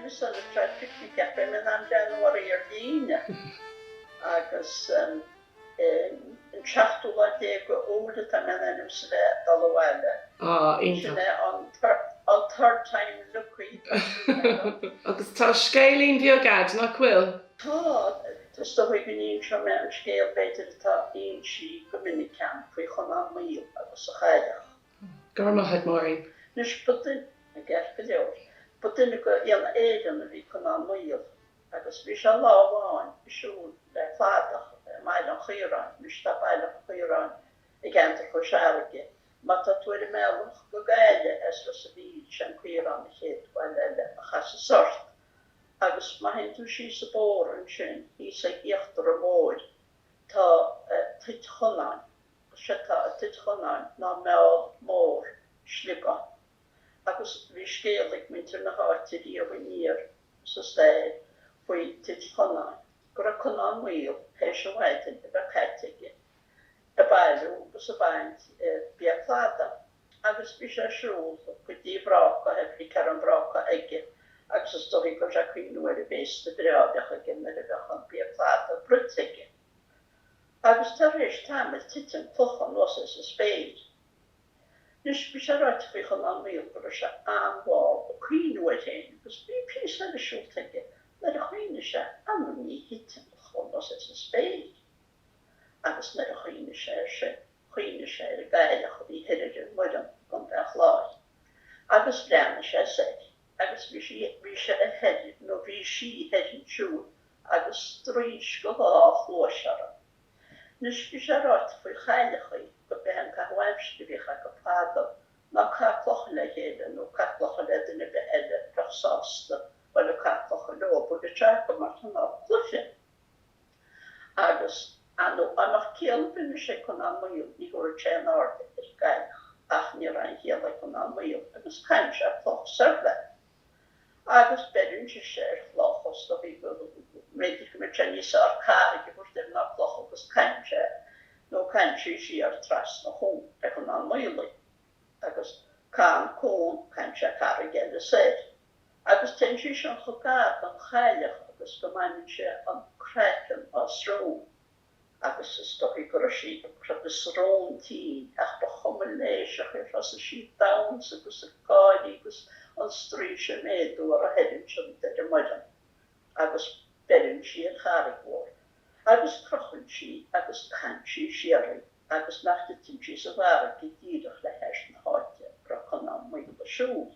mise le Traidphicnic ach beidh mé in ann breathnú oraibh ar líne agus an seachtú lá déag de Iúil atá mé in ainm is a bheith ag dul abhaile. Ah, Sin iontach. é an an third time lucky tá súil agam. Agus tá scéilín beag a'd, nach bhfuil? Tá, is dóigh go n-inseoidh mé an scéal b'fhéidir atá insí go minic agam faoi Chonán Maol agus a chailleach. Go raibh maith a'd, Máirín. Anois, ba duine, ceart go leor, ba duine de Fhianna Éireann a bhí Conán Maol agus bhí sé lá amháin ag siúl le cladach i mBaile an Chaoráin, anois tá Baile an Chaoráin i gceantar Chois Fharraige, má tá tú ar an mbealach go Gaillimh as Ros a' Mhíl, sé an Caorán an chéad bhaile eile a chasas ort. Agus má théann tú síos an bóthar ansin, thíos ag íochtar an bhóthair, tá Toit Chonáin. Sé atá i dToit Chonáin ná meall mór sliogáin. Agus bhí scéal ag muintir na háite riamh aniar sa stair faoi Toit Chonáin, go raibh Conán Maol théis an mhaidin a bheith caite aige ag bailiú agus ag baint bia cladaigh agus bhí sé ag siúl go dtí an bhráca, bhí ceann an bhráca aige agus is dóichí go raibh sé ag cuimhniú ar an bhféasta breá a bheadh aige nuair a bheadh an bia cladaigh bruite aige. Agus tar éis tamaill titeann cloch anuas as an spéir. Anois bhí sé ráite faoi Chonán Maol go raibh sé an-mhall ag cuimhniú air féin agus bhí píosa eile siúlta aige nuair a chuimhnigh sé, anú ní thiteann cloch anuas as an spéir. Agus nuair a chuimhnigh sé air sin, chuimhnigh sé ar an gcailleach a bhí thoir ar an mBoireann i gContae an Chláir. Agus bhreathnaigh sé soir, agus bhí sí, bhí sé thoir, nó bhí sí thoir ansiúd agus straois go dhá chluais uirthi. Anois, bhí sé ráite faoi chailleachaí go b'é an caitheamh aimsire a bhíodh acu fadó ná caith clocha le chéile nó caith clocha le duine ar bith eile a bheadh sásta dul ag caitheamh clocha leo, bhuel, is ea go mar cineál cluiche. Agus, ar ndóigh, dá mbeadh ciall ar bith anois ag Conán Maol, ní thabharfadh sé aon aird ar an gcailleach, ach ní raibh aon chiall ag Conán Maol, agus caitheann sé cloch soir léi. Agus beireann sise ar chloch, is dóichí go mb'fhéidir go mbeadh sé níos fearr carraig a thabhairt air ná cloch, agus caitheann sé, nó caitheann sí siar trasna chun ar Chonán Maol í. Agus Conn, Cón, caitheann sé carraig eile soir. Agus téann sí sin chomh gar don chailleach agus go mbaineann sé an craiceann dá srón. Agus is dóichí go raibh sí ag cur a srón tinn, ach ba chuma léise, thosaigh sí ag damhsa agus ag gáirí agus an straois ag méadú uirthi thoir ansin ar an mBoireann. Agus beireann sí ar charraig mhór. Agus crochann sí agus caitheann sí siar í agus nach dtiteann sí sa bhfarraige díreach le hais na háite a raibh Conán Maol ag siúl.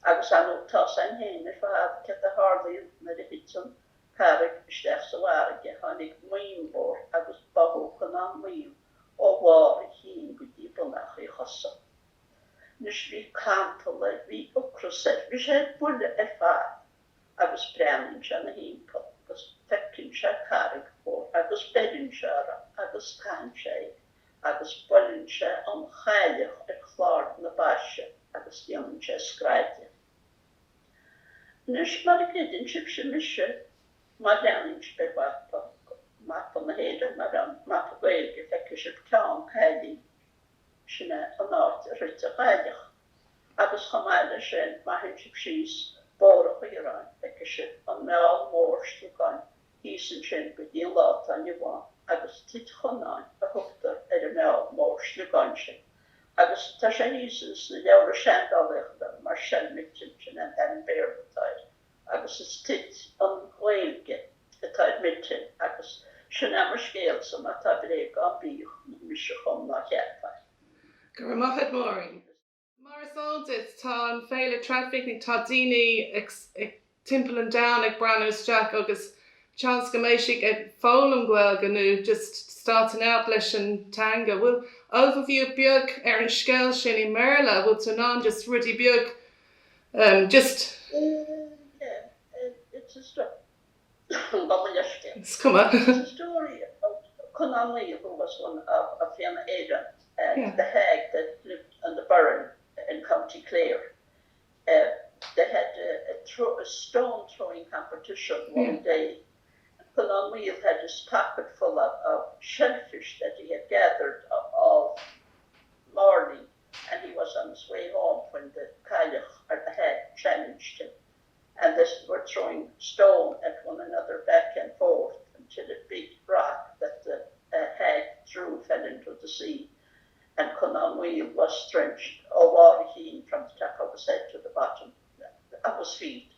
Agus ar ndóigh, tá's a'inn féin ar fad céard a tharlaíonn nuair a thiteann carraig isteach sa bhfarraige, tháinig maoin mhór agus báthadh Conán Maol ó bharr a chinn go dtí bonnachaí a chosa. Anois bhí cantal air, bhí ocras air, bhí sé ar buile ar fad agus breathnaíonn sé ina thimpeall agus feiceann sé carraig mhór agus beireann sé uirthi agus caitheann sé í. agus buaileann sé an chailleach ar chlár na baise agus déanann sé scraith di. Anois, mara gcreideann sibhse mise, má bhreathnaíonn sibh ar mhapa, mapa na hÉireann, mar an mapa Gaeilge, feicfidh sibh Ceann Caillí, sin é an áit ar thit an chailleach. Agus chomh maith leis sin, má théann sibh síos Bóthar an Chaoráin, feicfidh sibh an meall mór sliogáin thíos ansin go dtí an lá atá inniu ann agus Toit Chonáin a thugtar ar an meall mór sliogáin sin agus tá sé thíos ins na leabhra seandálaíochta mar Shell Mitten, sin é an t-ainm Béarla atá air agus is Toit an Ghaeilge atá ar Mitten agus sin é mo scéalsa má tá bréag ann bíodh, ní mise a chum ná cheap é. Go raibh maith a't Máirín. Mar is eol duit, tá an féile Traidphicnic, tá daoine ag timpeall an domhain ag breathnú isteach agus seans go mbeidh siad ag foghlaim Gaeilge nó just starting out leis an teanga. Bhfuil overview beag ar an scéal sin i mBéarla? Bhfuil tú in ann just rudaí beag um, just. Yeah, it's a story. Gabh mo leithscéal. Is cuma. It's a story about Conán Maol who was one of, of Fianna Éireann and yeah. the hag that lived on the Burren in County Clare. Uh, they had a, a, throw, a stone throwing competition one yeah. day. Conán Maol had his pocket full of, of shellfish that he had gathered all morning and he was on his way home when the Cailleach or the hag challenged him. And this throwing stone at one another back and forth until a big rock that the hag threw fell into the sea and Conán Maol was drenched ó bharr a chinn from the top of his head to the bottom of his feet.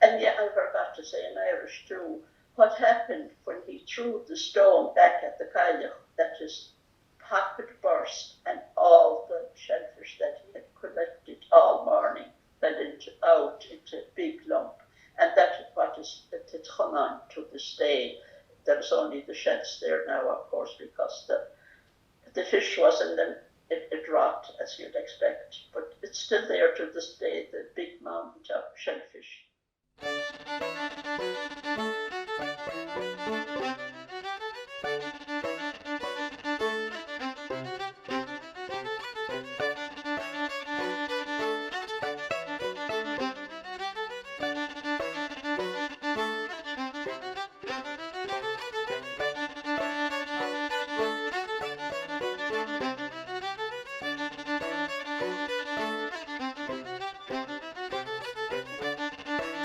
And yeah, I forgot to say in Irish too, what happened when he threw the stone back at the cailleach that his pocket burst and all the shellfish that he had collected all morning fell into out into a big lump and that is what is at Tit Chonáin to this day. There's only the shells there now of course because the the fish was in them it, it rot as you'd expect but it's still there to this day the big mound of shellfish.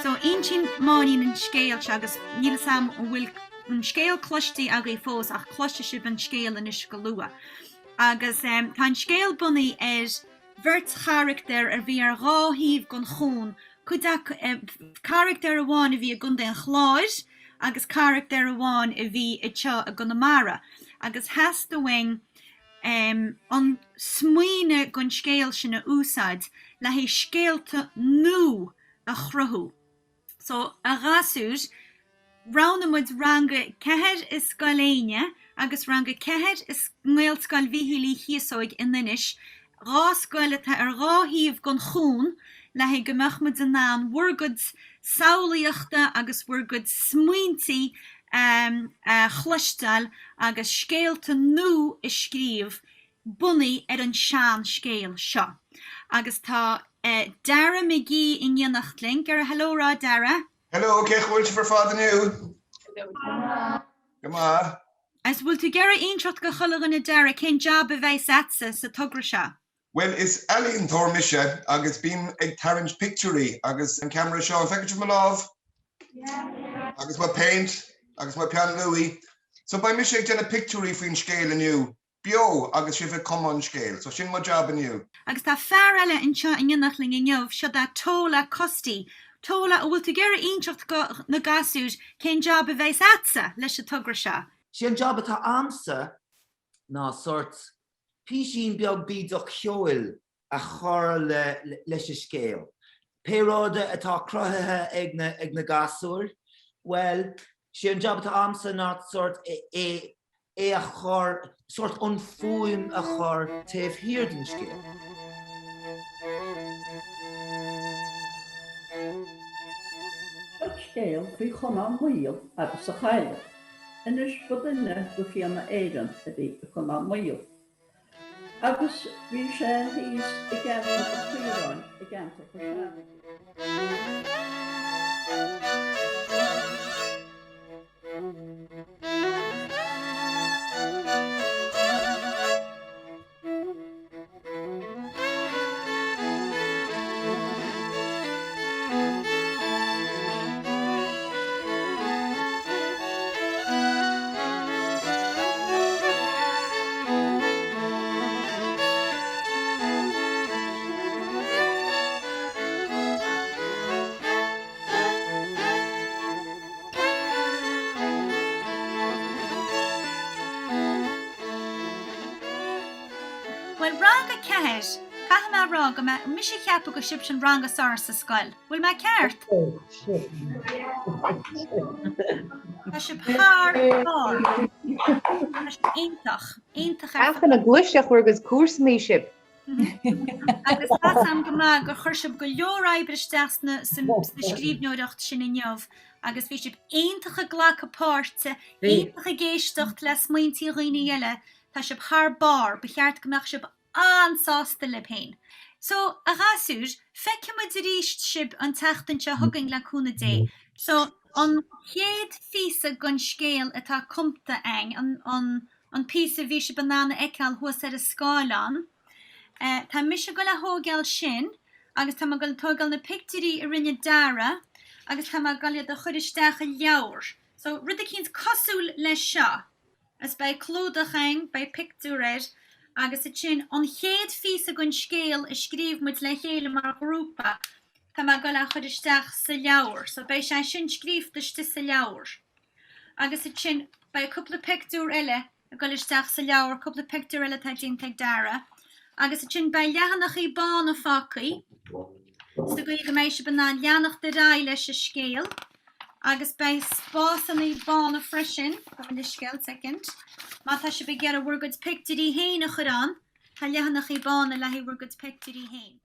So, insíonn Máirín an scéal seo agus níl 'fhios a'm an bhfuil an scéal cloiste agaibh fós ach cloisfidh sibh an scéal anois go luath. Agus tá an scéal bunaithe ar bheirt charachtar a bhí ar dhá thaobh den chuan, cuid acu, carachtar amháin a bhí i gContae an Chláir agus carachtar amháin a bhí anseo i gConamara agus theastaigh uainn an smaoineamh den scéal sin a úsáid le haghaidh scéalta nua a chruthú. So, a ghasúir, roghnaigh muid rang a 4 i Scoil Éinne agus rang a 4 i nGaelscoil Mhíchíl Uí Chíosóig in Inis, 2 scoil atá ar dhá thaobh den chuan, le haghaidh go mbeadh muid in ann bhur gcuid samhlaíochta agus bhur gcuid smaointí a chloisteáil agus scéalta nua a scríobh bunaithe ar an sean-scéal seo. Agus tá Dara McGee in éineacht linn. Go raibh hello a rá Dara. Hello, cén chaoi a bhfuil sibh ar fad inniu? Go maith. Agus bhfuil tú ag iarraidh inseacht go chuile dhuine Dara cén jab a bheas a'dsa sa togra seo? Bhuel, is ealaíontóir mise agus bím ag tarraingt pictiúirí agus an ceamara seo, an bhfeiceann sibh mo lámh? Agus mo paint agus mo peann luaidhe. So beidh mise ag déanamh pictiúirí faoin scéal inniu, beo agus sibh ag cumadh an scéil. So sin mo jab inniu. Agus tá fear eile anseo in éineacht linn inniu, seo é Tola Custy. Tola, an bhfuil tú ag iarraidh inseacht go na gasúir cén jab a bheas a'dsa leis an togra seo? Sé an jab atá a'msa ná sórt písín beag bídeach ceoil a chur leis an scéal. Pé rud atá cruthaithe ag na gasúir, bhuel, sé an jab atá a'msa ná sórt é é a chur, sórt an fuaim a chur taobh thiar den scéal. Seo scéal faoi Chonán Maol agus a chailleach. Anois ba duine de Fianna Éireann a bhí i Conán Maol. Agus bhí sé thíos i gceantar an Chaoráin, i gceantar Chois Fharraige. Bhuel, rang a 4, caithfidh mé a rá go mbeidh mise ag ceapadh gur sibhse an rang is fearr sa scoil. Bhfuil mé ceart? Tá sibh thar barr. Tá sibh iontach, iontach ar fad. Achan a gcloisfeadh bhur gcuid cúrsaí sibh. Agus tá 's a'm go maith gur chuir sibh go leor oibre isteach sna scríbhneoireacht sin inniu agus bhí sibh iontach ag glacadh páirte, iontach ag éisteacht le smaointí dhaoine eile, tá sibh thar barr, ba cheart go mbeadh sibh an-sásta libh féin. So, a ghasúir, feicfidh muid arís sibh an tseachtain seo chugainn le cúnamh Dé. So, an chéad phíosa den scéal atá cumta a'inn, an, an, an píosa a bhí sibh in ann a fheiceáil thuas ar an scáileán. Tá mise ag goil a thóigeáil sin agus tá mé ag goil a tóigeáil na pictiúirí a rinne Dara. agus tá mé ag dul iad a chur isteach i leabhar. So, rud eicínt cosúil leis seo. Is beidh clúdach ann, beidh pictiúr air agus ansin an chéad phíosa den scéal a scríobh muid le chéile mar ghrúpa, tá mé ag dul é a chur isteach sa leabhar. So beidh sé sin scríofa istigh sa leabhar. Agus ansin beidh cúpla pictiúr eile ag dul isteach sa leabhar, cúpla pictiúr eile atá déanta ag Dara. Agus ansin beidh leathanachaí bána fágtha sa gcaoi go mbeidh sibh in ann leanacht ar aghaidh leis an scéal. Agus beidh spásanna bána freisin, gabh mo leithscéal, second, má tá sibh ag iarraidh bhur gcuid pictiúirí féin a chur ann, tá leathanachaí bána le haghaidh bhur gcuid pictiúirí féin.